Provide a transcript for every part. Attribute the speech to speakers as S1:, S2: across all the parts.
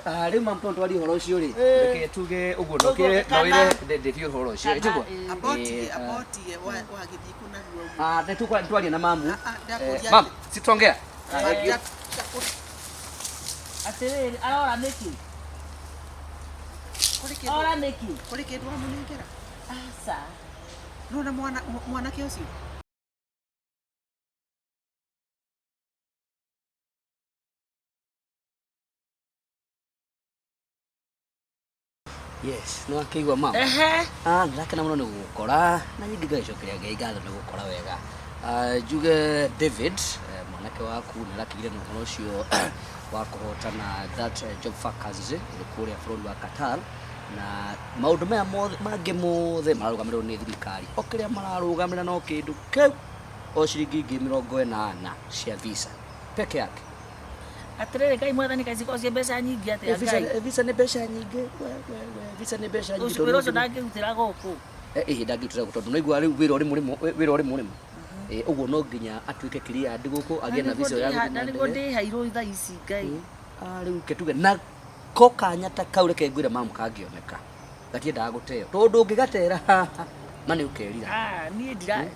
S1: Ah, rĩu mam tondũ twaria ũhoro ũcio rĩ,
S2: Eh.
S1: reke tuge ũguo no
S2: Ũguo,
S1: kĩre no
S2: kana-
S1: ĩre ndĩbi ũhoro ũcio
S2: Kana,
S1: ĩtiguo.
S2: eh.
S3: Abotige, abotige, wagĩthiĩ kũ narua ũguo?
S1: Ah, nĩ tũkwa twaria na mamu.
S3: Ah, ah, ndakũria
S1: Eh, mam,
S3: atĩ-
S1: si tuongea. Ah, thank you.
S2: Atĩrĩrĩ, arora nĩkĩ?
S3: Kũrĩ kĩndũ-
S2: Ora nĩkĩ?
S3: kũrĩ kĩndũ wamũnengera?
S2: Aca.
S3: Nĩwona mwanake ũcio?
S1: Yes, nĩ wakĩigua mam.
S2: Ehe.
S1: Ah, ndĩrakena mũno nĩ gũgũkora na nyingĩ ngagĩcokeria Ngai ngatho nĩ gũkora wega. Ah, njuge David, eh, mwanake waku nĩ arakĩgire na ũhoro ũcio wa kũhotana that eh, job vacancy ĩrĩ kũrĩa bũrũri wa Qatar na maũndũ maya mothe mangĩ mothe mararũgamĩrĩrwo nĩ thirikari o kĩrĩa mararũgamĩrĩra no kĩndũ kĩu o ciringi 80,000 cia visa peke yake.
S2: Atĩrĩrĩ, Ngai mwathani kaĩ cikoragwo ciĩ mbeca nyingĩ
S1: Eh,
S2: atĩa
S1: visa,
S2: Ngai?
S1: eh, visa nĩ mbeca nyingĩ we, we, we, visa nĩ mbeca nyingĩ
S2: Ũcio
S1: tondũ
S2: wĩra ũcio
S1: no nginya-
S2: ndangĩrutĩra gũkũ.
S1: Eh, ĩhĩ ndangĩrutĩra gũkũ tondũ naigua rĩu wĩra ũrĩ mũrĩmo wĩra ũrĩ mũrĩmo. Eh, ũguo no nginya atuĩke cleared gũkũ agĩe na visa ya gũthiĩ
S2: Na
S1: na
S2: nĩguo
S1: ndege.
S2: ndĩheirwo thaa ici Ngai.
S1: Ah, rĩu ke tuge na ko kanya ta kau reke ngwĩre mamu kangĩoneka gatiendaga gũteo tondũ ũngĩgatera haha ma nĩ ũkerira.
S2: Ah, niĩ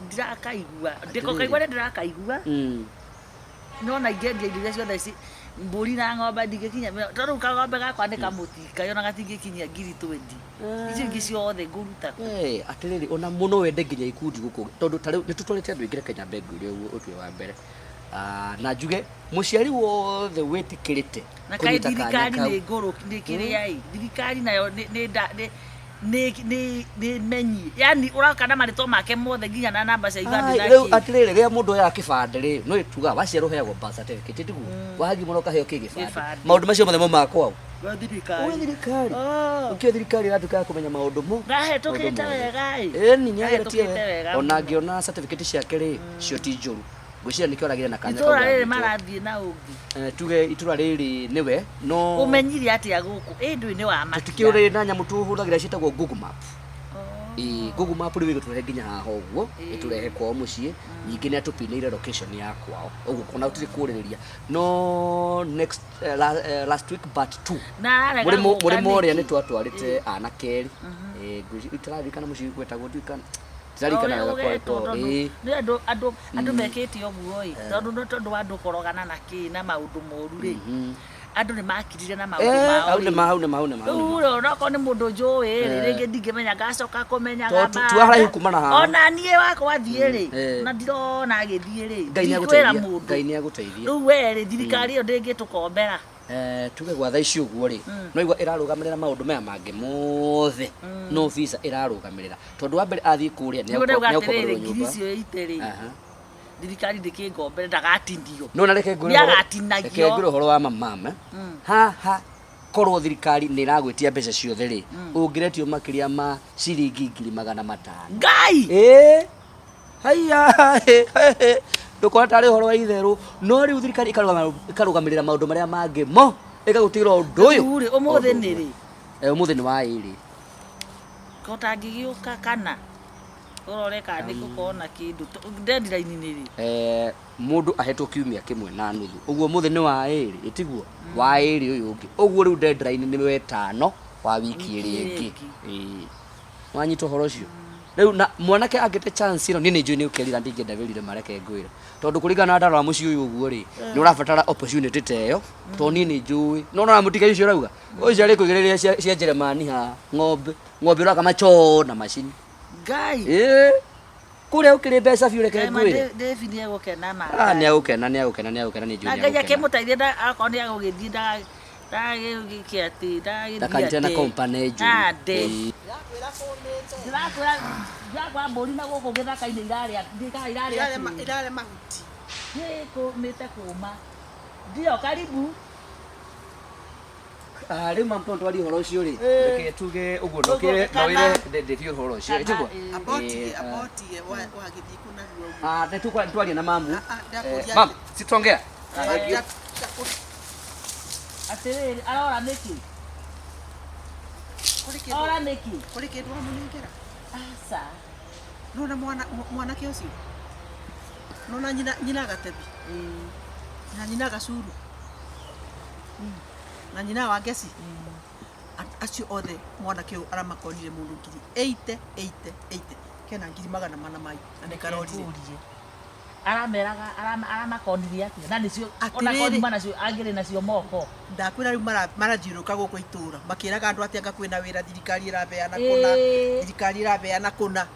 S2: ndirakaigua.
S1: Atĩrĩrĩ.
S2: Ndĩkokaigua nĩ ndĩrakaigua.
S1: Mm.
S2: No na ingĩendia indo iria ciothe ci mbũri na ng'ombe ndingĩkinyia tondũ rĩu kang'ombe gakwa nĩ kamũtinga ona gatingĩkinyia 20,000. Icio ingĩ ciothe ngũruta kũ?
S1: Eh, atĩrĩrĩ ona mũno wende nginya ikundi gũkũ tondũ ta rĩu nĩ tũtwarĩte andũ aingĩ reke nyambe ngwĩre ũguo ũtue wa mbere. Ah, na njuge mũciari wothe wĩtĩkĩrĩte
S2: Na kaĩ
S1: kũnyita kanya
S2: thirikari
S1: kau
S2: nĩ ngũrũ nĩ kĩrĩa ĩ thirikari nayo nĩ nĩ nda- nĩ nĩ nĩ nĩ menyi yani ũroka na marĩtwa make mothe nginya na namba cia ibandĩ
S1: Ai,
S2: na
S1: rĩu
S2: kĩ.
S1: atĩrĩrĩ rĩrĩa mũndũ oyaga kĩbandĩ rĩ no ĩtuga waciarwo ũheagwo birth certificate tiguo wagimara ũkaheo kĩ gĩbandĩ
S2: Gĩbandĩ.
S1: maũndũ macio mothe maumaga kwao
S2: Gwa thirikari.
S1: Gwĩ thirikari
S2: Oh.
S1: ũkĩo thirikari ĩratuĩka ya kũmenya maũndũ mo
S2: Ndahĩtũkĩte
S1: maũndũ mothe.
S2: wega ĩ.
S1: Ĩni nĩageretie
S2: Ndahĩtũkĩte wega
S1: ona
S2: mũno.
S1: angĩona certificate ciake rĩ cio ti njũru ngwĩciria nĩkĩo aragĩre na kanya
S2: Itũra
S1: kau
S2: rĩrĩ
S1: gagwĩtwo.
S2: marathiĩ na ũngĩ.
S1: Eh, tuge itũra rĩrĩ nĩwe no
S2: Ũmenyire atĩa gũkũ? Ĩ ndũĩ nĩ wa makia.
S1: tũtikĩũrĩ na nyamũ tũhũthagĩra ciĩtagwo Google Map.
S2: Oh.
S1: Ĩĩ, Google Map rĩu ĩgũtũrehe nginya haha ũguo
S2: Ĩĩ.
S1: ĩtũrehe kwao mũciĩ ningĩ nĩ atũpinĩire location ya kwao ũguo kona gũtirĩ kũrĩrĩria no next eh, eh, last week but two
S2: Na ararega
S1: mũrĩmo
S2: gũka
S1: mũrĩmo ũrĩa
S2: nĩkĩ?
S1: nĩ twatwarĩte anake erĩ Ĩĩ, ngwĩciria itaririkana mũciĩ gwetagwo ndirikana ndiraririkana
S2: Ũrĩa
S1: wega
S2: ũgetwo
S1: kwao
S2: tondũ
S1: ĩĩ
S2: nĩ andũ andũ andũ mekĩte ũguo ĩ tondũ nĩ tondũ wa andũ kũrogana na kĩ na maũndũ moru rĩ andũ nĩ makirire na maũndũ
S1: Eh,
S2: mao
S1: hau nĩ
S2: rĩ
S1: ma hau nĩ ma hau nĩ ma hau nĩ
S2: rĩu
S1: ma.
S2: rĩ onokorwo nĩ mũndũ njũĩ rĩ
S1: Eh.
S2: rĩngĩ ndingĩmenya ngacoka kũmenyaga
S1: Tondũ tu haraihu kuma na haha.
S2: ona niĩ wakwa thiĩ rĩ
S1: Eh.
S2: na ndirona agĩthiĩ rĩ
S1: Ngai nĩ
S2: ndikwĩra
S1: agũteithia
S2: mũndũ
S1: Ngai nĩ agũteithia
S2: rĩu we rĩ thirikari ĩyo ndĩngĩtũkombera
S1: Eh, tuge gwa thaa ici ũguo rĩ no igua ĩrarũgamĩrĩra maũndũ maya mangĩ mothe no visa ĩrarũgamĩrĩra tondũ wa mbere athiĩ kũrĩa nĩ
S2: nĩguo ndauga
S1: nĩ
S2: atĩrĩrĩ
S1: egũkomborerwo
S2: ngiri
S1: nyũmba
S2: icio ite rĩ
S1: Aha.
S2: thirikari ndĩkĩngombere ndagatinio
S1: no na reke ngwĩre ũhoro-
S2: Nĩagatinagio.
S1: reke ngwĩre ũhoro wa mamama haha korwo thirikari nĩ ĩragwĩtia mbeca ciothe rĩ ũngĩretio makĩria ma ciringi 500,000.
S2: Ngai
S1: Ĩĩ haiya ndũkona tarĩ ũhoro wa itherũ no rĩu thirikari ĩkarũgamĩrĩra maũndũ marĩa mangĩ mo ĩgagũtigĩra ũndũ ũyũ
S2: Rĩu rĩ, ũmũthĩ
S1: Ũndũ
S2: nĩ
S1: ũmwe.
S2: rĩ?
S1: Eh, ũmũthĩ nĩ wa ĩrĩ
S2: Ko tangĩgĩũka kana ũrore kana nĩ gũkorwo kĩndũ deadline nĩ rĩ
S1: Eh, mũndũ ahetwo kiumia kĩmwe na nuthu ũguo ũmũthĩ nĩ wa ĩrĩ ĩtiguo wa ĩrĩ ũyũ ũngĩ ũguo rĩu deadline nĩ wetano wa wiki
S2: Wiki
S1: ĩrĩa
S2: ĩrĩa
S1: ĩngĩ
S2: ĩngĩ.
S1: Ĩĩ. wanyita ũhoro ũcio rĩu na mwanake angĩte chance ĩno niĩ nĩ njũĩ nĩ ũkerira ndingĩenda wĩrire mareke ngwĩre tondũ kũringana na ndarora mũciĩ ũyũ ũguo rĩ nĩ ũrabatara opportunity ta ĩyo tondũ niĩ nĩ njũĩ no nona mũtiga ũcio ũrauga ũcio arĩ kũigĩrĩria cia cia Jeremani haha ng'ombe ng'ombe ũraka machoo na macini
S2: Ngai
S1: ĩĩ kũrĩa ũkĩrĩ mbeca biũ reke
S2: Ngai ma
S1: ngwĩre
S2: David nĩ egũkena ma
S1: Ah, nĩ agũkena nĩ agũkena nĩ agũkena nĩ njũĩ
S2: na
S1: nĩ
S2: Ngai
S1: agũkena
S2: akĩmũteithie akorwo nĩ agũgĩthiĩ ndagagĩke atĩ ndagagĩthiĩ
S1: ndakanyitane na company njũru
S2: ande
S1: Ĩĩ.
S3: Ndĩrakwĩra kũmĩte.
S2: ndĩrakwĩra ndĩrakwĩra mbũri na gũkũ gĩthaka-inĩ irarĩa ndikaga irarĩa
S3: Irarĩa
S2: kĩ?
S3: irarĩa mahuti.
S2: Nĩ kũmĩte kũma ndio karibu
S1: Ah, rĩu mam tondũ twaria ũhoro ũcio rĩ
S2: Eh.
S1: reke tuge ũguo no
S2: Ũguo,
S1: kĩre no
S2: kana-
S1: ĩre ndĩbi ũhoro ũcio
S2: Kana,
S1: ĩtiguo
S2: ĩĩ.
S3: Abotige,
S1: Eh, ah.
S3: abotige, wagĩthiĩ kũ narua ũguo?
S1: Ah, nĩ tũkwa twaria na mamu
S3: Ah, ah, ndakũria
S1: Eh, mam
S3: atĩ-
S1: si tuongea Ah, thank you.
S2: Atĩrĩrĩ arora nĩkĩ
S3: Kũrĩ kĩndũ-
S2: ora nĩkĩ
S3: kũrĩ kĩndũ wamũnengera?
S2: aca
S3: Nĩwona mwanake ũcio? Nĩwona nyina gatebi? Na nyina gacuru? Na nyina wa Ngeci. Acio othe mwanake ũyũ aramakonire mũndũ ngiri 80 80 80 kena ngiri 400 mai na nĩ karorire.
S2: Ngũrie. Arameraga aramakonirie atĩa na nĩcio ona
S3: Atĩrĩrĩ.
S2: konima nacio angĩrĩ nacio moko.
S3: Ndakwĩra rĩu marathiũrũrũka gũkũ itũra makĩraga andũ atĩ anga kwĩna wĩra thirikari ĩrabeana kũna.
S2: Ĩĩ.
S3: Thirikari ĩrabeana kũna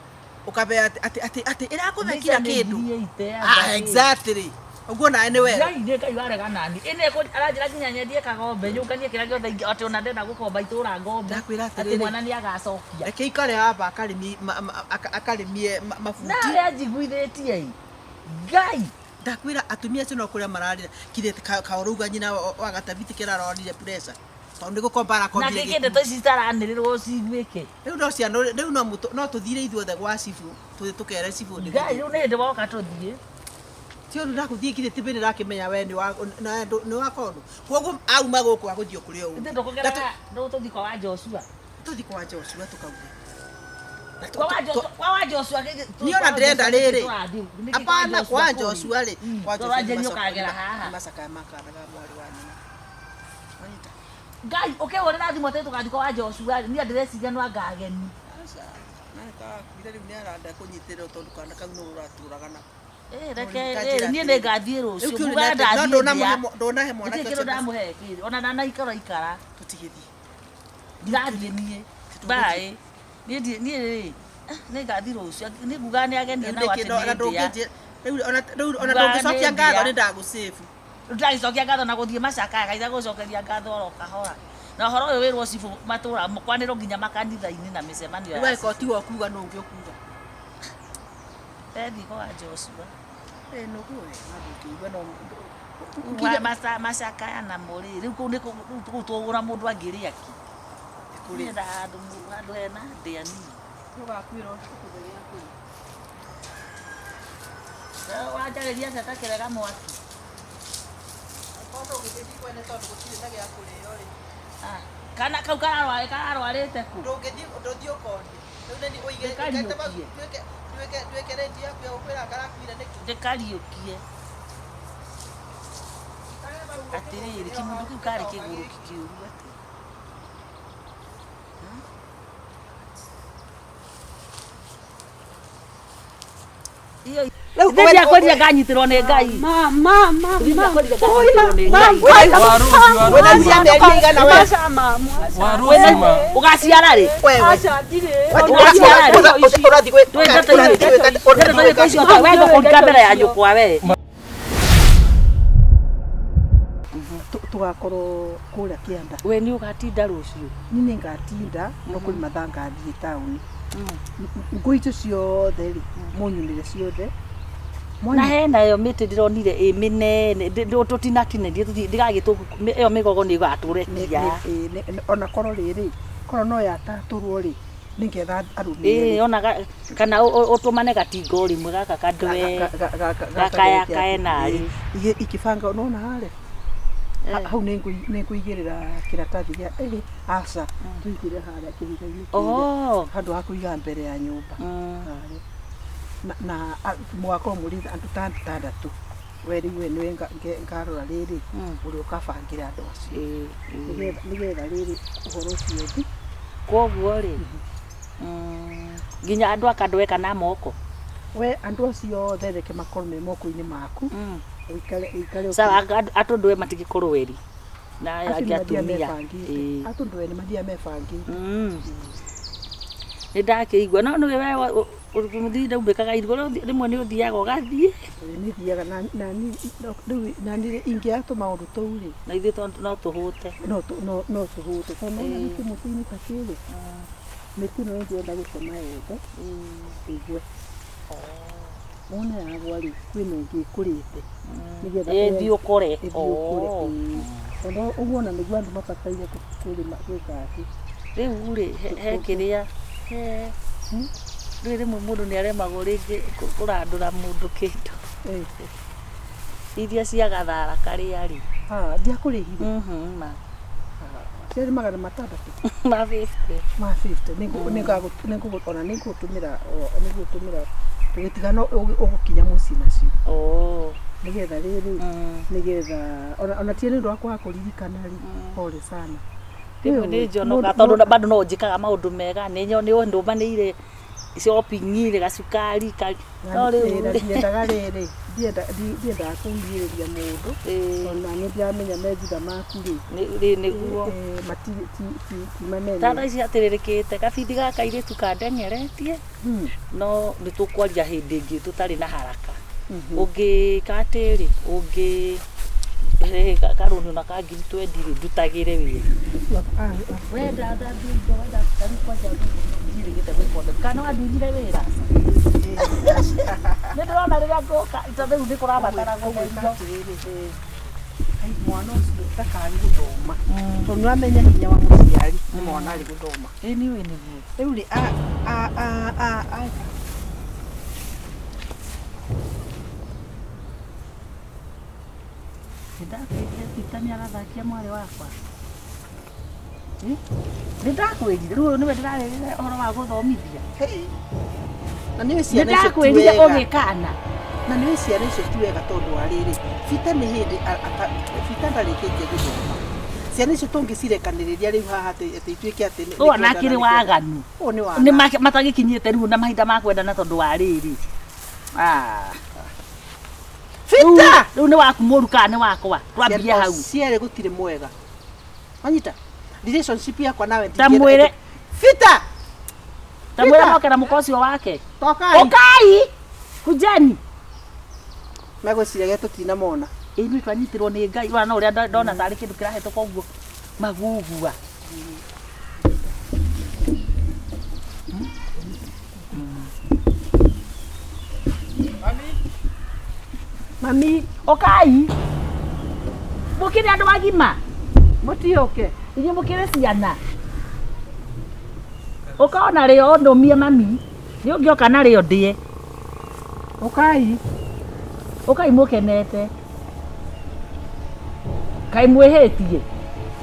S3: ũkabea atĩ atĩ atĩ ĩrakũbe kila
S2: Nĩcio nĩ
S3: kĩndũ.
S2: ngiri 80
S3: Ah,
S2: anga ĩ.
S3: exactly, ũguo nawe nĩ wega.
S2: Ngai nĩ Ngai warega nani ĩnĩ aranjĩra nginya nyendie kagombe nyũnganie kĩrĩa gĩothe atĩ ona ndenda gũkomba itũra ngombe
S3: Ndakwĩra
S2: atĩ
S3: atĩrĩrĩ.
S2: mwana nĩ agacokia.
S3: Reke ikare haha akarĩmi akarĩmie mabuti.
S2: Nawe anjiguithĩtie ĩ Ngai.
S3: Ndakwĩra atumia acio no kũrĩa mararĩra kirĩ kaũrauga nyina wa gatabiti kĩrarorire pressure tondũ nĩ gũkomba
S2: Na
S3: arakombire.
S2: kĩkĩ ndeto ici citaranĩrĩrwo ciguĩke.
S3: Rĩu no ciana rĩu no no tũthire ithuothe gwa cibũ tũthiĩ tũkere cibũ nĩ
S2: Ngai rĩu nĩ hĩndĩ woka tũthiĩ.
S3: Ti ũndũ ndakũthiĩ kirĩ ti bĩrĩ ndakĩmenya we nĩ wa na nĩ wa kondo koguo auma gũkũ agũthiĩ kũrĩ ũũ.
S2: Ithe ndũkũgerera tũthiĩ kwa wa Joshua.
S3: Tũthiĩ kwa Joshua tũkauge.
S2: Kwa wa Joshua
S3: Niĩ ona ndĩrenda rĩrĩ. Hapana, kwa Joshua rĩ, kwa Joshua nĩ
S2: Joshua ũkagera haha.
S3: nĩ macakaya makanaga mwarĩ wa nyina. Wanyita?
S2: Ngai ũkĩhũrĩra thimũ atĩ tũgathiĩ kwa wa Joshua niĩ ndĩreciria no anga ageni.
S3: Aca, na kakuire rĩu nĩ aranda kũnyitĩrĩrwo tondũ kana kau nĩ ũratũraga nako.
S2: Eh, reke
S3: Nganjĩra
S2: niĩ
S3: atĩrĩrĩ.
S2: nĩ ngathiĩ
S3: Rĩu
S2: rũciũ
S3: kĩu
S2: nguga
S3: nĩ atĩ- no
S2: ndathiĩ
S3: ndũnamũhe
S2: ndĩa.
S3: ndũnahe mwanake
S2: Gũtirĩ kĩndũ
S3: ũcio mbeca.
S2: ndamũhe kĩ ona ndanaikara ikara.
S3: Tũtigĩthiĩ.
S2: Ndirathiĩ niĩ. Bye. Niĩ niĩ rĩ nĩ ngathiĩ rũciũ nĩ nguga nĩ ageni
S3: Rĩu
S2: nao
S3: nĩkĩ
S2: atĩ
S3: no- ona
S2: nĩ ndĩa.
S3: rĩu ona rĩu ona
S2: Nguga
S3: ndũngĩcokia
S2: nĩ
S3: ngatho
S2: ndĩa.
S3: nĩ ndagũsave.
S2: Ndagĩcokia ngatho na gũthiĩ macakaya kaitha gũcokeria ngatho oro kahora. Na ũhoro ũyũ wĩrwo cibũ matũra kwanĩrwo nginya makanitha-inĩ na mĩcemanio
S3: Rĩu
S2: ya
S3: angĩkorwo tiwe ũkuga nũ ũngĩ ũkuga.
S2: Ethiĩ kwa Joshua.
S3: Ĩ nũguo we, na ndũngĩigua no
S2: Macakaya namo rĩ rĩu kũu nĩ kũu tũgũra mũndũ angĩrĩa kĩ.
S3: Kũrĩ.
S2: Nĩenda handũ handũ hena ndĩa nini.
S3: Ũgakuĩra ũkũhe gĩa kũrĩa.
S2: Wanjarĩria atĩa ta kĩrega mwaki?
S3: Angĩkorwo ndũngĩgĩthiĩ kwene tondũ gũtirĩ na gĩa kũrĩo rĩ.
S2: Ah, kana kau kararwarĩte kũ?
S3: Ndũngĩthiĩ ndũthiĩ ũkorie. Rĩu nĩ ũige
S2: Ndĩkariũkie.
S3: nduĩke rendi yaku ya gũkwĩra karakuire nĩkĩ.
S2: Ndĩkariũkie. Atĩrĩrĩ kĩmũndũ kĩu karĩ kĩgũrũki kĩũru atĩa? Iyo
S3: Rĩu
S2: Ithe ndiakũria nganyitĩrwo nĩ Ngai.
S4: Ma ma ma
S2: Ithe
S4: ma.
S2: ndiakũria nganyitĩrwo nĩ Ngai.
S3: Wĩna cia mĩeri ĩigana we?
S4: Aca mamu, aca.
S5: Waruzi ma.
S2: Ũgaciara rĩ?
S3: Wewe.
S4: Aca ndirĩ.
S2: Ũgaciara rĩ?
S3: Ũrathiĩ gwĩ-
S2: Twĩ
S3: ũrathiĩ gwĩka-
S2: ndeto icio we ngũkũruta mbere ya nyũkwa we.
S3: Tũgakorwo kũrĩa kĩanda.
S2: We nĩ ũgatinda rũciũ.
S3: Niĩ nĩ ngatinda no kũrĩ mathaa ngathiĩ taũni. Ngũ icio ciothe rĩ mũnyunĩre ciothe.
S2: Na hena ĩyo mĩtĩ ndĩronire ĩ mĩnene tũtinatinĩrie ndĩgagĩtũ ĩyo mĩgogo nĩ ĩgatũrekia.
S3: Ona korwo rĩrĩ korwo no yatatũrwo rĩ nĩngetha arũme
S2: Ĩĩ ona kana ũtũmane gatingo rĩmwe gaka kandwe gakayakae narĩ.
S3: Ikibanga nona harĩa hau nĩ ngũigĩrĩra kĩratathi gĩa ĩ aca tũigĩrĩre harĩa kĩhiga-inĩ kĩrĩa
S2: Oh.
S3: handũ ha kũiga mbere ya nyũmba harĩa na mũgakorwo mũrĩ andũ ta atandatũ we rĩu we nĩwe ngarora rĩrĩ ũrĩa ũkabangĩra andũ acio nĩgetha rĩrĩ ũhoro ũcio ũthi.
S2: Koguo rĩ nginya andũ akandweka na moko.
S3: We andũ acio othe reke makorwo me moko-inĩ maku ũikare ũikare
S2: Sawa atũndwe matigĩkorwo eri na
S3: acio
S2: angĩ
S3: nĩ mathiaga
S2: atumia.
S3: mebangĩte atũndwe nĩ mathiaga mebangĩte.
S2: Nĩ ndakĩigua no nĩwe we mũthii ndaunĩkaga irigũ rĩmwe nĩ ũthiaga ũgathiĩ.
S3: Nĩ thiaga rĩu nani ingĩaga tũmaũndũ tũu rĩ
S2: Na ithuĩ no tũhũte.
S3: no no tũhũte tondũ nona nĩ kĩmũtĩ-inĩ ta kĩrĩ mĩtĩ ĩno ĩngĩenda gũtema yothe ĩgwe wona yagwa rĩ kwĩna ĩngĩ ĩkũrĩte nĩgetha
S2: Ĩthiĩ ũkũre.
S3: ĩthiĩ ũkũre tondũ ũguo ona nĩguo andũ mabataire kũrĩma gwĩka atĩ
S2: Rĩu rĩ he kĩrĩa he rĩu rĩmwe mũndũ nĩ aremagwo rĩngĩ kũrandũra mũndũ kĩndũ. Iria cia gathara karĩa rĩ.
S3: Ndiakũrĩhire.
S2: Ma.
S3: Ciarĩ 600.
S2: Ma 50.
S3: Ma 50 ona nĩngũgũtũmĩra tũgĩtigana ũgũkinya mũciĩ nacio. Nĩgetha rĩrĩ, nĩgetha ona ti nĩ ũndũ wa kwaga kũririkana rĩ, pole sana.
S2: Rĩmwe nĩ njonoka tondũ bado no njĩkaga maũndũ mega, nĩ ndũmanĩire shopping rĩ, gacukari no rĩu
S3: rĩ, ndiendaga rĩrĩ, ndiendaga kũhinyĩrĩria mũndũ, ona nĩ ndiramenya me thutha maku rĩ,
S2: nĩguo
S3: ti manene.
S2: Ta thaa ici atĩrĩrĩkĩte gabithi gaka airĩtu kandengeretie, no nĩ tũkwaria hĩndĩ ĩngĩ tũtarĩ na haraka. Ũngĩka atĩrĩ, ũngĩ karũni ona ka ngiri twendi rĩ, ndutagĩre wĩra. Wenda thambia indo, wenda tarĩu kwanja njirĩgĩte gwĩka ũndũ. Kana wandunyire wĩra? Nĩ ndĩrona rĩrĩa ngũka, tondũ rĩu nĩ kũrabatara gũtherio.
S3: Mwana ũcio ndakage gũthoma, tondũ nĩwamenya hinya wa mũciari nĩ mwana arĩ gũthoma.
S2: Ĩĩ nĩũĩ nĩguo.
S3: Rĩu rĩ,
S2: Nĩndakwĩrire Peter nĩarathakia mwarĩ wakwa. Nĩndakwĩrire, rĩu ũyũ nĩwe ndĩrarĩrĩra ũhoro wa gũthomithia.
S3: Na nĩũĩ ciana icio ti
S2: Nĩndakwĩrire
S3: wega.
S2: ũgĩkana.
S3: Na nĩũĩ ciana icio ti wega tondũ wa rĩrĩ, Peter nĩ hĩndĩ Peter ndarĩkĩtie gũthoma. Ciana icio tũngĩcirekanĩrĩria rĩu haha atĩ ituĩke atĩ nĩ
S2: Ũyũ ona akĩrĩ waganu.
S3: Ũyũ nĩ waganu.
S2: Nĩ matagĩkinyĩte rĩu na mahinda ma kwendana tondũ wa rĩrĩ.
S3: Peter!
S2: Rĩu nĩ waku mũru kana nĩ wakwa? Twambie hau.
S3: Cierĩ gũtirĩ mwega. Wanyita? Relationship yakwa nawe
S2: Ta mwĩre.
S3: Peter!
S2: Ta mwĩre moke na mũka ũcio wake.
S3: Tokai.
S2: Ũkai! Kujeni.
S3: Megwĩciragia tũtinamona.
S2: Ĩĩ ithuĩ twanyitirwo nĩ Ngai, ona ũrĩa ndona tarĩ kĩndũ kĩrahĩtũka ũguo magugua.
S3: Mami.
S2: Ũkai. Mũkĩrĩ andũ agima.
S3: Mũtiũke.
S2: Inyuĩ mũkĩrĩ ciana. Ũka ona rĩo ũndũmie mami. Nĩ ũngĩoka narĩo ndĩe.
S3: Ũkai.
S2: Ũkai mũkenete. Kaĩ mwĩhĩtie?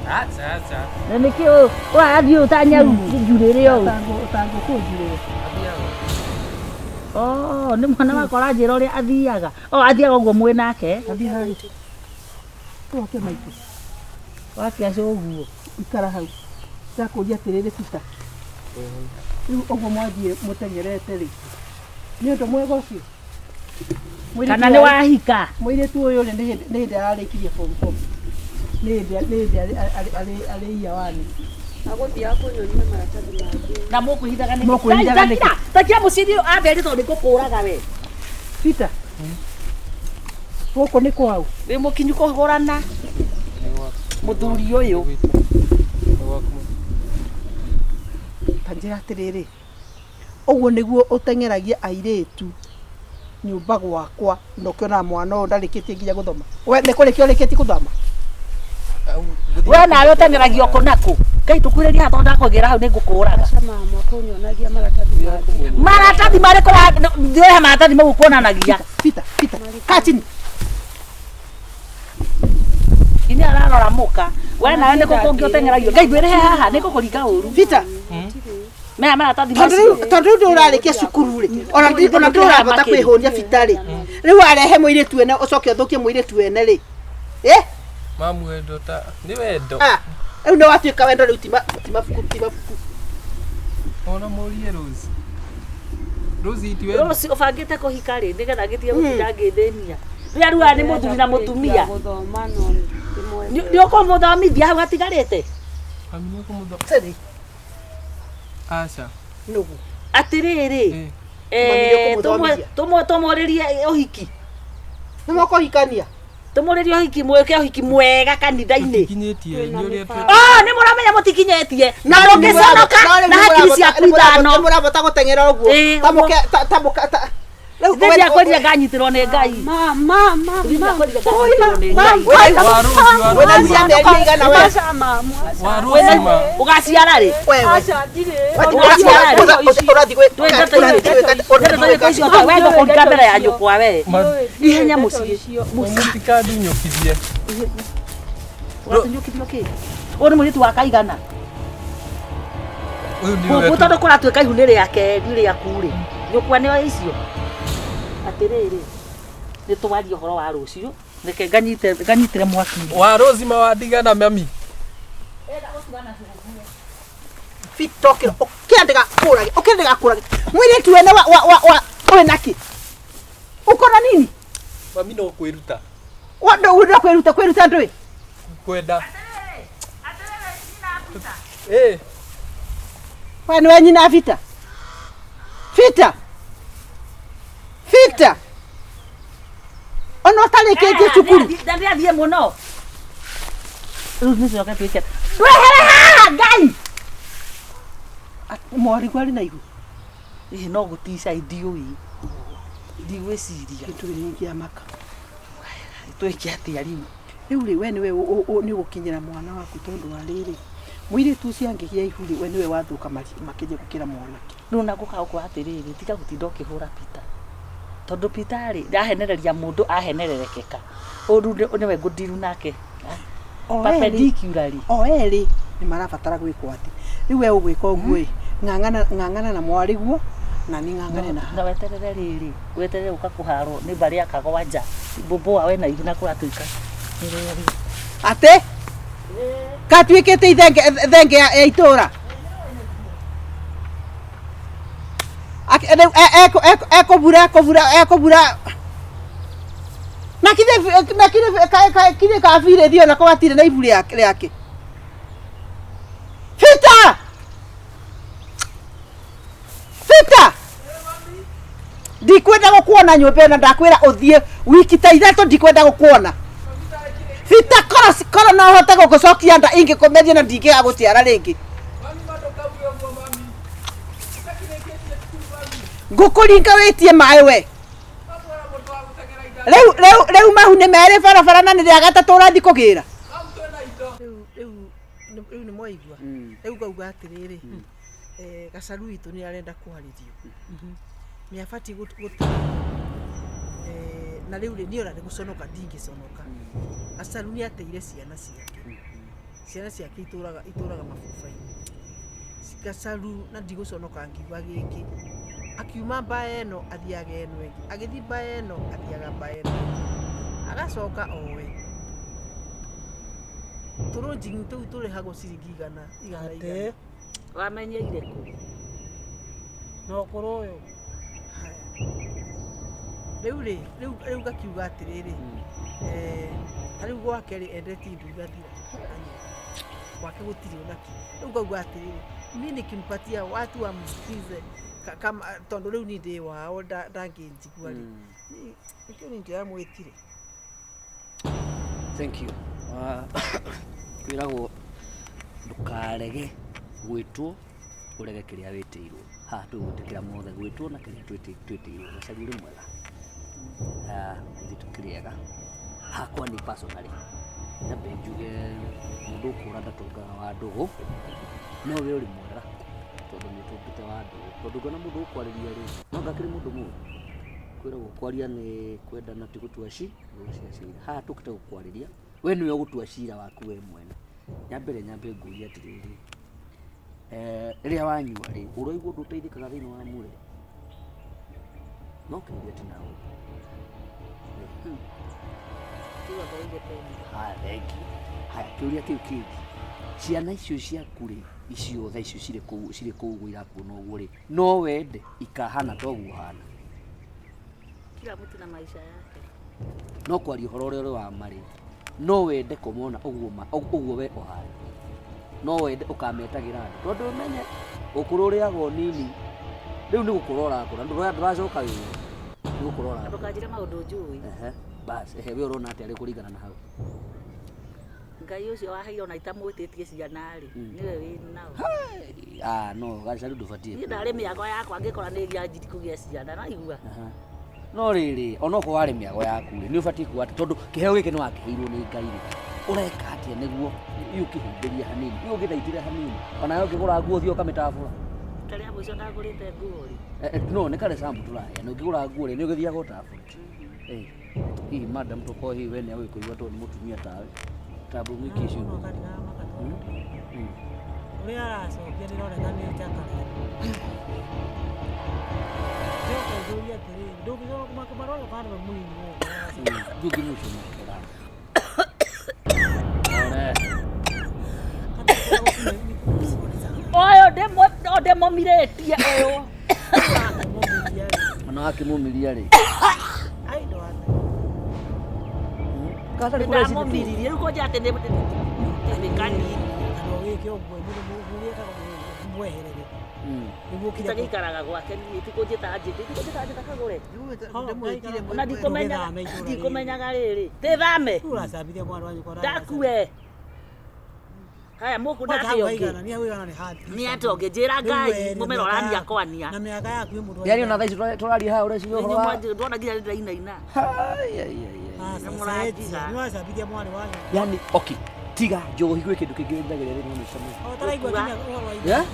S5: Acha acha.
S2: Na nĩkĩ ũrathiĩ ũtanyau njurĩre ũũ?
S3: Ũtangĩkũnjurĩre.
S2: Oh, nĩ mwana wakwa ũranjĩra ũrĩa athiaga. Oh, athiaga ũguo mwĩ nake.
S3: Athiĩ hau. Tũoke maitũ.
S2: Wakia ũguo.
S3: Ikara hau. Ndakũria atĩrĩrĩ Peter. Rĩu ũguo mwathiĩ mũteng'erete rĩ, nĩ ũndũ mwega ũcio?
S2: Kana nĩ wahika?
S3: Mũirĩtu ũyũ rĩ, nĩ hĩndĩ ararĩkirie form four. Nĩ hĩndĩ arĩ year one.
S4: Agũthiaga kũnyonia maratathi mangĩ.
S2: Na mũkwĩhithaga nĩkĩ?
S3: Mũkwĩhithaga nĩkĩ?
S2: Takia mũciĩ ambere tondũ nĩngũkũraga we.
S3: Peter. Gũkũ nĩ kwau?
S2: Wĩ mũkinyu kũhũrana. Mũthuri ũyũ.
S3: Ta njĩra atĩrĩrĩ, ũguo nĩguo ũteng'eragia airĩtu nyũmba gwakwa na ũkĩonaga mwana ũyũ ndarĩkĩtie nginya gũthoma. We nĩ kũrĩkia ũrĩkĩtie gũthoma?
S2: We nawe ũteng'eragio kũ na kũ? Ngai tũkuhĩrĩrie haha tondũ ndakũgĩra hau nĩngũkũraga.
S4: Aca mama kũnyonagia maratathi mangĩ.
S2: Maratathi marĩkũ ndĩrehe maratathi mau ũkuonanagia?
S3: Peter, Peter, kaa chini.
S2: Ini ararora mũka. We nawe nĩkũ kũngĩ ũteng'eragio? Ngai ndwĩrĩhe haha nĩngũkũringa ũru.
S3: Peter.
S2: Maya maratathi macio.
S3: Tondũ rĩu ndũrarĩkia cukuru rĩ, ona ndũrahota kwĩhũnia Peter rĩ. Rĩu warehe mũirĩtu ene ũcoke ũthũkie mũirĩtu ene rĩ. Eh?
S5: Mamu wendo ta nĩ wendo.
S3: Rĩu nĩ watuĩka wendo rĩu ti mabuku ti mabuku.
S5: Ona mũrie Rose. Rose ti wendo.
S2: Rose ũbangĩte kũhika rĩ nĩgetha ngĩtige gũtinda ngĩthĩnia. Rĩrĩa rĩu aya nĩ mũthuri na mũtumia.
S4: Gũthoma no
S2: Nĩ ũkũmũthomithia hau hatigarĩte?
S5: Mami nĩ ũkũmũthomithia. Aca.
S3: Nũgũ.
S2: Atĩrĩrĩ. Tũmũrĩrie ũhiki.
S3: Nĩ mũkũhikania?
S2: Tũmũrĩrie ũhiki mwĩke ũhiki mwega kanitha-inĩ.
S5: Tũtikinyĩtie inyuĩ ũrĩa
S2: Oh, nĩ mũramenya mũtikinyĩtie. Na ndũngĩconoka na hakiri ciaku ithano.
S3: Nĩ mũrahota gũteng'era ũguo. Ta mũke ta
S2: Rĩu ndiakwĩrire nganyitĩrwo nĩ Ngai.
S4: Mama, mama.
S3: Wĩna cia mĩeri ĩigana we?
S2: Ũgaciara rĩ?
S4: Aca ndirĩ.
S3: Ũrathiĩ
S2: gwĩka we ngũkũringa mbere ya nyũkwa we. Ihenya mũciĩ.
S5: Mũtikandunyũkithie.
S2: Ũratunyũkithio kĩ? Ũyũ nĩ mũirĩtu wa kaigana. Gũkũ tondũ kũratuĩka ihu nĩ rĩake nĩ rĩaku rĩ. Nyũkwa nĩo icio. Atĩrĩrĩ. Nĩ twarie ũhoro wa rũciũ. Reke nganyite nganyitĩre mwaki.
S5: Wa Rose mawandigana mami.
S3: Fitokira ukiandika kurage ukiandika kurage mwiritu wene wa wa wa wa we naki uko na nini?
S5: Mami no kwĩruta.
S3: Wa ndo ndo kwiruta kwiruta ndui.
S5: Kwenda. Eh.
S3: We niwe nyina vita vita vita ona ũtarĩkĩtie cukuru.
S2: Ndathiĩ mũno. Rĩu nĩ coke twĩke.
S3: Ndwehere haha Ngai. Mwarigwo arĩ na ihu.
S2: Ĩĩ no gũtica ndiũĩ. Ndigwĩciria.
S3: Kĩndũ nĩ maka.
S2: Twĩke atĩa rĩu?
S3: Rĩu rĩ, we nĩwe nĩ ũgũkinyĩra mwana waku tondũ wa rĩrĩ, mũirĩtu ũcio angĩgĩa ihu rĩ, we nĩwe wathũka makĩria gũkĩra mwanake.
S2: Rĩu na gũka gũkũ atĩrĩrĩ, tiga gũtinda ũkĩhũra Peter. Tondũ Peter rĩ, ndahenereria mũndũ ahenererekeka. Ũũ rĩu nĩwe ngũndiru nake.
S3: O erĩ
S2: Perpendicularly.
S3: o erĩ nĩ marabatara gwĩkwo atĩ rĩu we ũgwĩka ũguo ĩ, ng'ang'ana ng'ang'ana na mwarĩguo na niĩ ng'ang'ane na
S2: Na weterere rĩrĩ, weterere gũka kũharwo nĩ mbarĩ ya kagwanja. Mbũmbũa we na ihu na kũratuĩka. Nĩ
S3: atĩ gatuĩkĩte ithenge thenge ya itũra. Rĩu ekũbura ekũbura ekũbura na kithĩ na kithĩ kithĩ kabirĩ thiĩ onako gatirĩ na ibu rĩake. Fita Fita ndikwenda gũkuona nyũmba ĩno, ndakwĩra ũthiĩ wiki ta ithatũ, ndikwenda gũkuona. Fita koro koro no hote gũgũcokia nda ingĩkũmeria na ndingĩaga gũciara rĩngĩ.
S5: Mami mandũkauge ũguo mami. Ũtakĩrĩkĩtie cukuru mami.
S3: Ngũkũringa wĩtie maĩ we.
S5: Matwara mũndũ wa gũteng'era indo.
S3: Rĩu rĩu rĩu mahu nĩ merĩ barabara na nĩ rĩa gatatũ ũrathiĩ kũgĩra.
S5: Mau twĩna indo.
S3: Rĩu rĩu rĩu nĩ mwaigua. Rĩu ngauga atĩrĩrĩ, gacaru witũ nĩ arenda kwarĩrio, nĩ abatiĩ na rĩu rĩ, niĩ ona nĩ gũconoka ndingĩconoka. Gacaru nĩ ateire ciana ciake, ciana ciake itũraga itũraga mabuba-inĩ. Gacaru na ndigũconoka ngiuga gĩkĩ, akiuma mbaya ĩno athiaga ĩno ĩngĩ, agĩthiĩ mbaya ĩno athiaga mbaya ĩno ĩngĩ, agacoka owe tũrũnjingi tũu tũrĩhagwo ciringi igana igana igana.
S2: Wamenyeire kũ?
S4: Na ũkũrũ ũyũ.
S3: Haya. Rĩu rĩ, rĩu rĩu ngakiuga atĩrĩrĩ, ta rĩu gwake rĩ, endetie indo igathira gwake gũtirĩ onakĩ. Rĩu ngauga atĩrĩrĩ, niĩ nikimpatia watu wamsikize kama tondũ rĩu niĩ ndĩ wao ndangĩnjigua rĩ, nĩkĩo niĩ ndĩramwĩtire.
S1: Thank you. Kwĩragwo ndũkarege gwĩtwo ũrege kĩrĩa wĩtĩirwo. Haha tũgwĩtĩkĩra mothe gwĩtwo na kĩrĩa twĩtĩirwo. Gacaru ũrĩ mwega. Ithuĩ tũkĩrĩega. Hakwa ni personally nyambe njuge mũndũ ũkũra ndatongaga wa ndũgũ, no we ũrĩ mwega tondũ nĩ ũtũngĩte wa ndũgũ, tondũ ngona mũndũ ũkwarĩria rĩ, no anga akĩrĩ mũndũ mũũru. Kwĩragwo kwaria nĩ kwendana ti gũtua cira. Haha tũkĩte gũkwarĩria, we nĩwe ũgũtua cira waku we mwene. Nyambere nyambe ngũrie atĩrĩrĩ, rĩrĩa wanyua rĩ, ũraigua ũndũ ũteithĩkaga thĩinĩ wa mwĩrĩ? No kĩũria ti na ũũ.
S2: Tiga ngorire peni.
S1: Haya, thank you. Haya, kĩũria kĩu kĩngĩ, ciana icio ciaku rĩ, icio thaa icio cirĩ kũu ũguo irakuona ũguo rĩ, no wende ikahana ta ũguo ũhana?
S2: Kila mtu na maisha yake.
S1: No kwaria ũhoro ũrĩa ũrĩ wa ma rĩ, no wende kũmona ũguo ũguo we ũhana? No wende ũkametagĩra andũ? Tondũ ũmenye ũkũrũ ũrĩaga ũnini, rĩu nĩ gũkũra ũrakũra, ndũracoka wĩra, nĩ gũkũra ũrakũra.
S2: Ndũkanjĩre maũndũ njũĩ.
S1: Ehe, bas, ehe, we ũrona atĩa rĩ kũringana na hau?
S2: Ngai ũcio waheire ona itamwĩtĩtie ciana rĩ, nĩwe wĩ nao.
S1: Ah, no gacaru ndũbatiĩ.
S2: Niĩ ndarĩ mĩago yakwa angĩkora nĩ njanjiri kũgĩa ciana, naigua.
S1: No rĩrĩ, onokorwo warĩ mĩago yaku rĩ, nĩ ũbatiĩ kuga atĩ tondũ kĩheo gĩkĩ nĩ wakĩheirwo nĩ Ngai rĩ, ũreka atĩa nĩguo ũkĩhumbĩrie hanini, ũgĩthaitĩre hanini, ona ũngĩgũra nguo ũthiĩ ũkamĩtabũra?
S2: Karĩa mũico ndagũrĩte nguo rĩ.
S1: No nĩ kare sample tũraheana, ũngĩgũra nguo rĩ, nĩ ũgĩthiaga ũtabũra? Hihi madam tokorwo hihi we nĩ agũkũigua tondũ nĩ mũtumia tawe, tambũ mwĩke icio.
S4: Ũrĩa aracokia ndĩroneka nĩ njakara. Njoka njũrie atĩrĩrĩ, ndũngĩcoka kũmarora kana nĩwe mũnini woka.
S1: Ndũngĩmũcomokera.
S2: Ũyũ ndĩmũmirĩtie ũyũ.
S1: Ona wakĩmũmiria rĩ.
S4: Ai ndwate.
S1: Kata nĩ kũreciria.
S2: Ndamũmiririe rĩu kũnjĩra atĩ nĩ kanini.
S4: Kana ũgĩke ũguo mũndũ ekaga mweherere. Nĩguo kira
S2: Itagĩikaraga gwake niĩ tikũnjĩta njĩte tikũnjĩta njĩta kagũre.
S3: Ndĩmwĩtire.
S2: Ona ndikũmenyaga ndikũmenyaga rĩrĩ. Tĩthame.
S4: Ũracambithia mwana wanyu kwa
S2: Ndakue. Haya mũkũ
S4: Hau
S2: ndate ũngĩ.
S4: haigana, nĩ hau haigana nĩ hard.
S2: Nĩ atĩ ũngĩ njĩra Ngai mũmera ũrania kwania.
S4: Na mĩaka yaku ĩ mũndũ.
S1: Yaani ona thaa ici tũraria haha ũreciria ũhoro wa.
S2: Ndona nginya ndĩrainaina.
S1: Ai, ai, ai, ai.
S2: Nĩ mũranjiga.
S4: Nĩ wacambithia mwarĩ wanyu.
S1: Yaani okay, tiga njohi gwĩ kĩndũ kĩngĩ wĩriragĩria rĩrĩ no mĩcamo.
S4: O taraigua nginya ũhoro wa
S1: Yeah?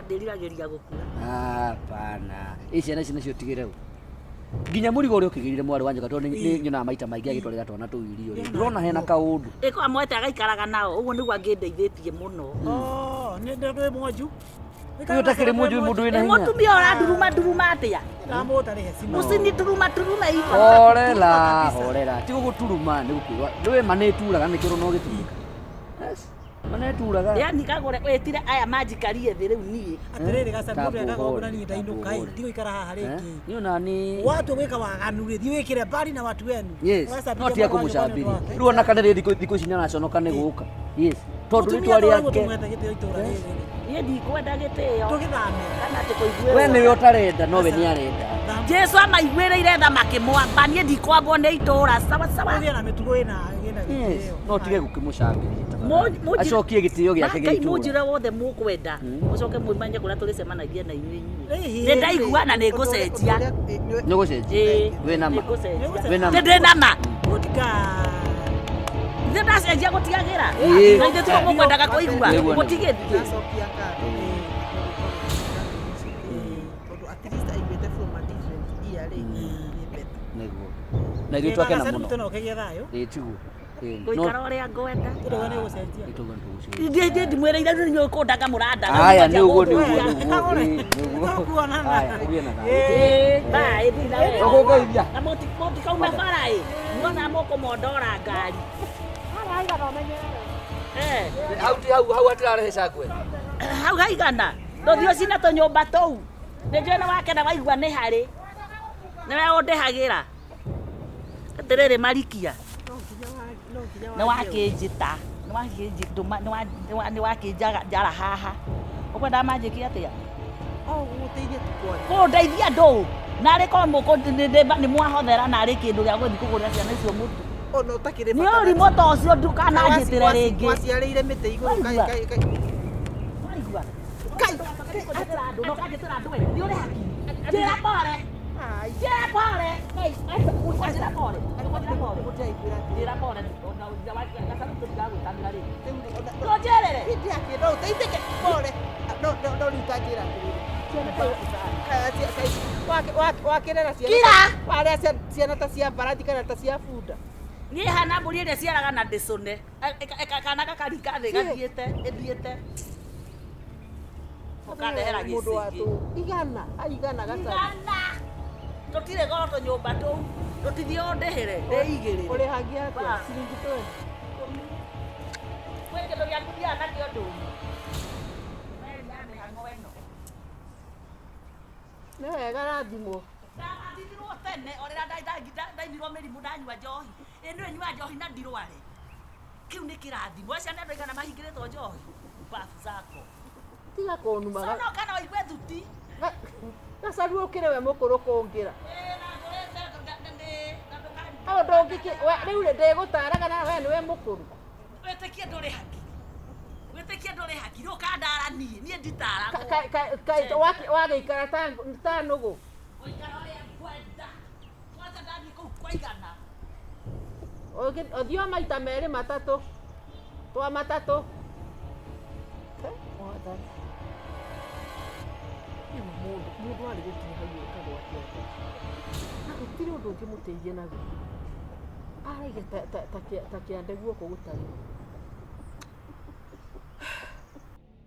S2: Ndĩriragĩria gũkua.
S1: Hapana. Ĩ ciana ici nacio tigĩre ũ. Nginya mũrigo ũrĩa ũkĩgĩrire mwarĩ wa nyoka tondũ nĩ nyonaga maita maingĩ agĩtwarĩra twana tũu irio rĩ. Ndũrona hena kaũndũ.
S2: Ĩko amwete agaikaraga nao ũguo nĩguo angĩndeithĩtie mũno.
S4: Oh, nĩ ndĩ mwanju.
S1: Ũyũ ũtakĩrĩ mwanju mũndũ wĩna hinya.
S2: Mũtumia ũranduruma nduruma atĩa?
S4: Ndamũtarĩhe simu.
S2: Mũcini turuma turuma ivo.
S1: Horera, horera. Ti gũgũturuma nĩ gũkwĩrwo. Ndũĩ ma nĩ ĩturaga nĩkĩo no gĩturĩka. Yes. Ma nĩ ĩturaga.
S2: Yani kagũre wĩtire aya manjikarie thĩ rĩu niĩ.
S4: Atĩrĩrĩ gaca mũndũ ekaga ũguo na niĩ ndainũka ĩ,
S1: Tambũhũre.
S4: ndigũikara haha rĩngĩ.
S1: Niĩ ona nĩ
S4: Watu gwĩka waganu rĩ, thiĩ wĩkĩre mbari na watu wenu.
S1: Yes,
S4: Ũracambithia
S1: no tiga
S4: mwarĩ wanyu kwa nĩ ũndũ
S1: kũmũcambithia.
S4: wake.
S1: Rĩu ona kana rĩ thikũ ici nĩaraconoka nĩ gũka. Yes. Tondũ
S4: Mũtumia
S1: rĩtwa
S4: to ũguo
S1: rĩake.
S4: tũmwete gĩtĩo itũra rĩrĩ.
S2: Niĩ ndikwenda gĩtĩo.
S4: Tũgĩthame.
S2: Kana atĩ kũiguĩrwo.
S1: We nĩwe ũtarenda no we nĩarenda.
S2: Jesu amaiguĩrĩire tha makĩmwamba niĩ ndikwambwo nĩ itũra sawa sawa.
S4: Ũgĩe na mĩtugo ĩna ĩna
S1: Yes.
S4: gĩtĩo.
S1: No tige gũkĩmũcambithia.
S2: Mũnjire-
S1: Acokie gĩtĩo gĩake gĩa
S2: Ngai
S1: itũra.
S2: mũnjĩre wothe mũkwenda mũcoke mũmanye kũrĩa tũrĩcemanagia na inyuĩ inyuĩ.
S4: Ĩhĩ.
S2: Nĩ ndaigua na nĩ ngũcenjia.
S1: Nĩ ũgũcenjia.
S2: Ĩĩ,
S1: Wĩna ma.
S2: nĩ ngũcenjia.
S1: Wĩna ma.
S2: Nĩ ndĩ na ma.
S4: Good girl.
S2: Nĩ ndacenjia gũtiagĩra.
S1: Ĩĩ.
S2: Na ithuĩ tiguo mũkwendaga kũigua.
S1: Nĩguo, nĩguo.
S2: Gũtigĩthiĩ.
S3: Ndacokia ngatho tondũ at least aiguĩte from a different ear rĩ, nĩ better.
S1: Nĩguo. Na ithuĩ twakena
S4: Gaca
S1: mũno.
S4: no ũkĩgĩe thayũ.
S1: Ĩĩ tiguo. Ĩĩ. No
S2: Gũikara ũrĩa ngwenda.
S4: Tũrauga nĩ ũgũcenjia.
S1: nĩtũguo nĩtũgũcenjia.
S2: Ndiĩ ndimwĩrĩire rĩu inyuĩ kũndaga mũrandaga.
S1: Haya nĩ ũguo nĩ ũguo
S2: Mũkwanjia
S1: nĩ ũguo. Ĩĩ, nĩguo.
S4: Tũkuonana.
S1: Haya, ũgĩe na thayũ.
S2: Ĩĩ, bye, thiĩ na wega.
S1: Tũkũgeithia.
S2: Na mũtikauma bara ĩ. Muona mũkũmondora ngari. Eh.
S1: Hau ti hau hau hatirarehe cakwe.
S2: Hau haigana. Ndũthiĩ ũcine tũnyũmba tũu. Nĩnjũĩ nĩ wakena waigua nĩ harĩ. Nĩwe ũndĩhagĩra. Atĩrĩrĩ Marikia.
S3: No nginya
S2: Nĩ wakĩnjĩta. Nĩ wakĩnjara haha. Ũkwenda manjĩke atĩa?
S3: O gũgũteithia tu kwaria.
S2: Kũndeithia ndũ. Narĩ korwo nĩ mwahothera narĩ kĩndũ gĩa gũthiĩ kũgũrĩra ciana icio mũtu.
S3: Ona ũtakĩrĩ
S2: Nĩ
S3: bata
S2: ũrimũ ta ũcio ndũkananjĩtĩre rĩngĩ.
S3: Waciarĩire mĩtĩ igũrũ
S2: Waigua?
S3: kai kai.
S2: Waigua?
S3: Kai.
S2: Njĩra andũ, no kanjĩtĩra andũ we. Nĩ ũrĩ haki. Njĩra pole.
S3: Ai.
S2: Njĩra pole. Njĩra pole. Njĩra pole.
S3: Mũtiraiguĩra atĩrĩ.
S2: Njĩra pole. Ona gacaru tũtigagwĩtanĩra rĩngĩ.
S3: Rĩu ona-
S2: Tũnjĩrĩre.
S3: Hĩndĩ yake no ũteithĩke pole. No no no rĩu tanjĩra atĩrĩrĩ. Ciana ta wakĩrera ciana.
S2: Kira!
S3: Warĩa ciana ta cia mbarathi kana ta cia bunda.
S2: Niĩ hana mbũri ĩrĩa ĩciaraga na ndĩcũne. Kana gakaringa thĩ gathiĩte, ĩthiĩte. Ũkandehera
S3: Mũndũ wa
S2: gĩcĩngĩ.
S3: tũ igana aigana gacaru.
S2: Igana. Tũtirĩ goro tũnyũmba tũu. Tũtithiĩ ũndĩhĩre, ndĩigĩrĩre.
S3: Ũrĩhagia atĩa?
S2: Ba.
S3: Ciringi 20.
S2: Kwĩ kĩndũ gĩaku thiaga nakĩo ndũnyũ. Meri ya mĩhang'o ĩno.
S3: Nĩ wega rathimwo.
S2: Ndarathimirwo tene o rĩrĩa ndaimirwo mĩrimũ ndanyua njohi. Ĩ nĩwe nyua njohi na ndirware. Kĩu nĩ kĩrathimo. Acio nĩ andũ aigana mahingĩrĩtwo njohi. Mbabu zako.
S3: Tiga kũnuma.
S2: Conoka na ũigue thuti.
S3: Gacaru ũkĩre we mũkũrũ kũngĩra.
S2: Ĩ na ngũrĩte na ndũkaringa.
S3: Hau ndũngĩkĩ rĩu rĩ ndĩgũtaraga na we nĩwe mũkũrũ.
S2: Wĩtĩkie ndũrĩ hakiri. Wĩtĩkie ndũrĩ hakiri. Ũkandara niĩ. Niĩ nditaragwo.
S3: Wagĩikara ta nũgũ.
S2: Gũikara ũrĩa ngwenda. Kwanja ndathiĩ kũu kwaigana.
S3: Ũthiĩ o maita merĩ matatũ. Twa matatũ. Mwathani. Rĩu mũndũ arĩ gũkinya hau ĩkagwo atĩa? Na gũtirĩ ũndũ ũngĩmũteithia naguo. Araiga ta kĩande guoko gũtarĩ.